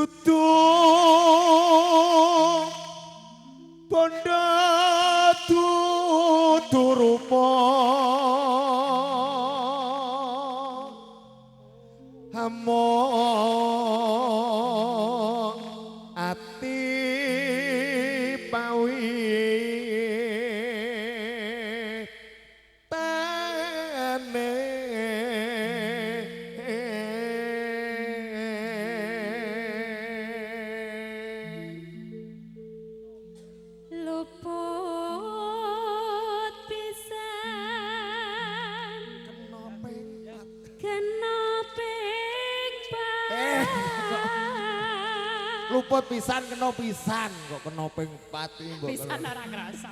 Dudu bondo dudu rupa among ati pawi tane. Luput pisan Kena ping pat. Kena ping Eh. pat. Luput pisan kena pisan kok kena ping 4 iki mbok. Pisan ora ngrasa.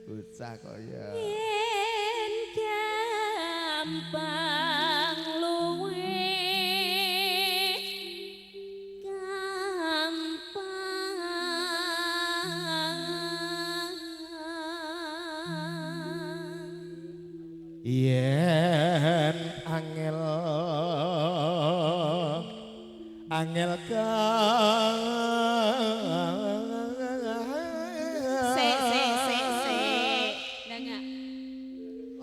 Bocah kok ya. Yen gampang luwe gampang. Yen angel angel kang Sik sik sik sik. Lah enggak.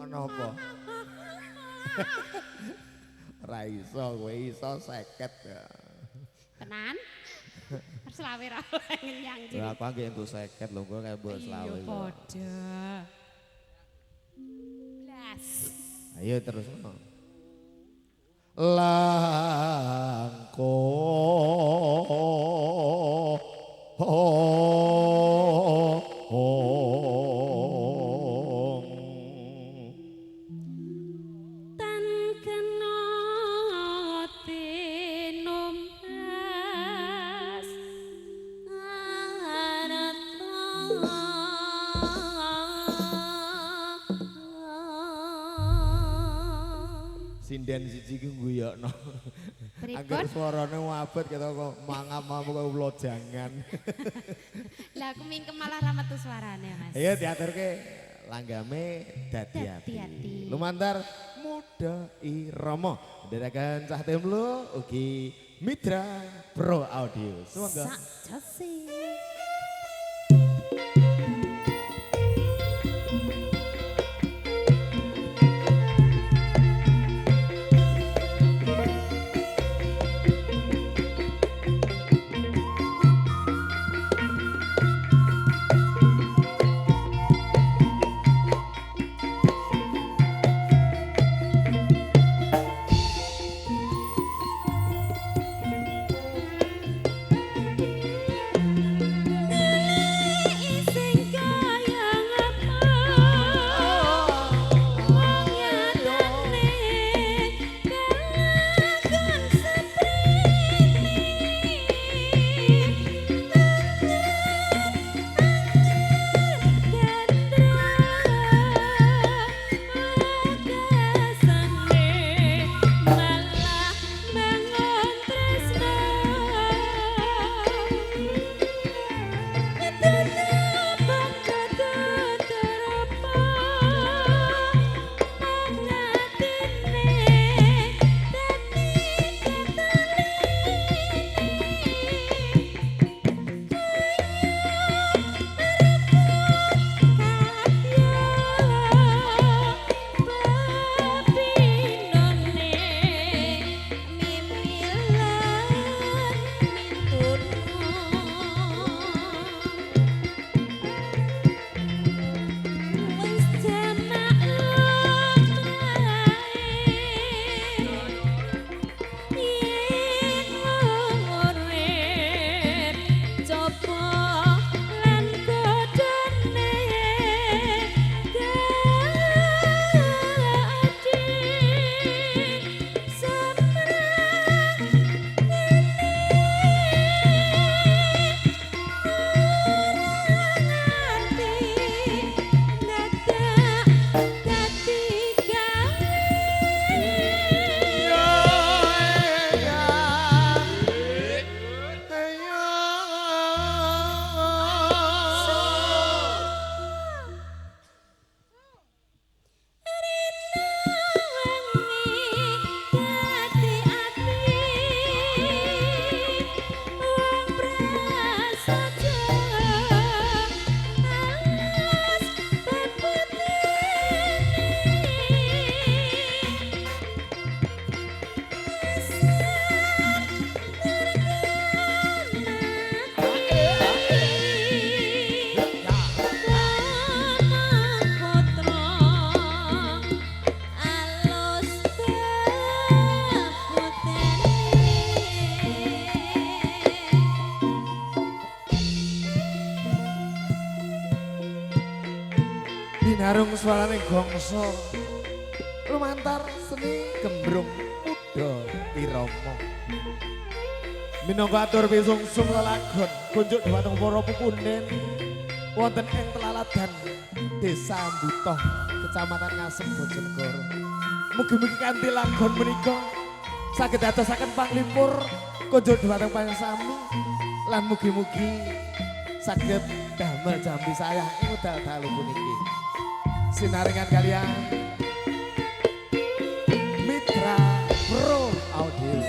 Ana apa? Ora iso kowe iso 50 ya. Tenan? Selawe ra oleh ngenyang jadi. Lah aku nggih entuk 50 lho kowe kayak mbok selawe. Iya padha. Blas. Ayo terus. Langkung Tan kena tinumbas arta. Sinden siji ki ngguyokno. Pripun? Angger swarane abot ketok kok mangap-mangap kaya lojangan. Lah aku mingkem malah ra metu suarane, Mas. Ayo diaturke langgame dadi Dadi ati. ati. Lumantar Muda Irama. Ndherekaken Cah Temlo ugi Mitra Pro Audio. Sumangga. Sak jose. Ginarung suarane gongso lumantar seni gembrung muda irama. Minangka atur pisungsung lelagon kunjuk dhumateng para pupunden wonten ing Telaladan Desa Butoh, Kecamatan Ngasem, Bojonegoro. Mugi-mugi kanthi lagon menika saged dadosaken panglipur kunjuk dhumateng panjenengan lan mugi-mugi saged damel jambi sayah ing wekdal dalu puniki. Sinarengan kalian Mitra Pro Audio.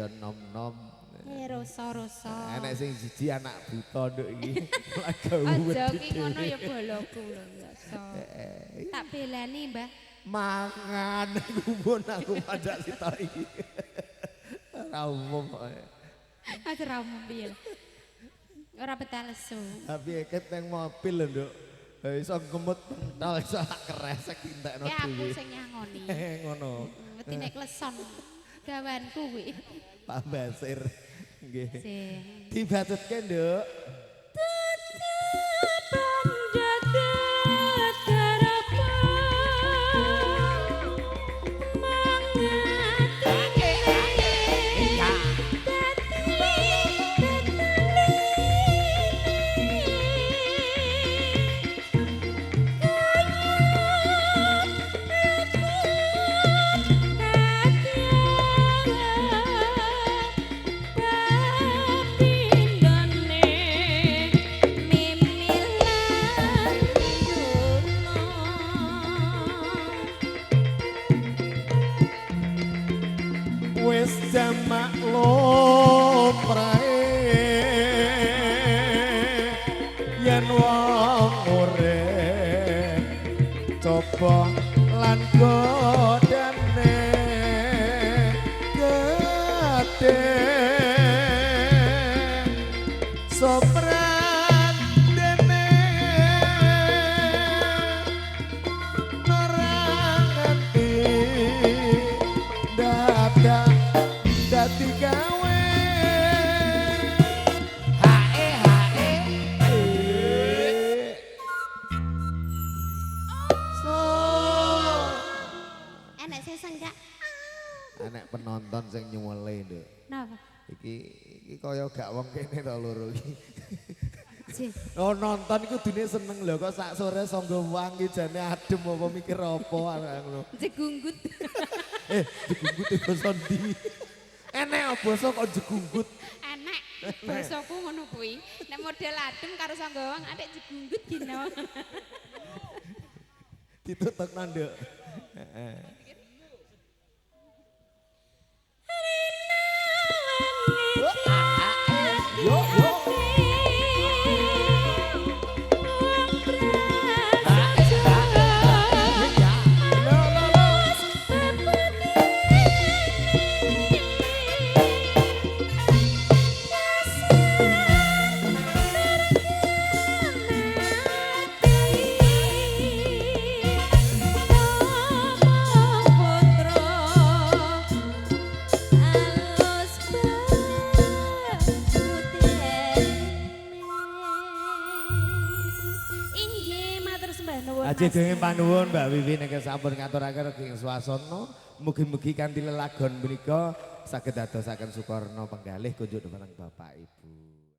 Nom-nom. Rosa-rosa. Enek sing siji anak buta nduk iki. Aja ki ngono ya boloku lho ya. Tak belani, Mbah. Mangan gumun aku panjak sitok iki. Ora umum pokoke. Aja ora umum piye. Ora betah lesu. Tapi eket nang mobil lho, Nduk. Iso ngemut pentol iso kresek dintekno dhewe. Ya aku sing nyangoni. Ngono. Wedi nek kleson. Gawanku kuwi. Pak Basir nggih. Dibacutke, Nduk. Wis jamak lumrahe yen wong urip coba lan godane gedhe sopran dene ora nganti dadak dadi gawe hae hae so enek sing senggak enek penonton sing nyuwele nduk. Napa? Iki iki kaya gak wong kene to loro iki. Oh nonton iku kudune seneng lho kok sak sore sangga wangi jane adem apa mikir apa ngono. Jegunggut. Jegunggut basa ndi? Enek basa kok jegunggut. Enek basaku ngono kuwi. Nek model adem karo sangga wong atik jegunggut gino. Ditutokno, Nduk. Heeh. Yo yo. Aji dhewe panuwun Mbak Wiwi nek sampun ngaturaken reging swasana, mugi-mugi kanthi lelagon punika saged dadosaken sukarna penggalih kunjuk dhumateng Bapak Ibu.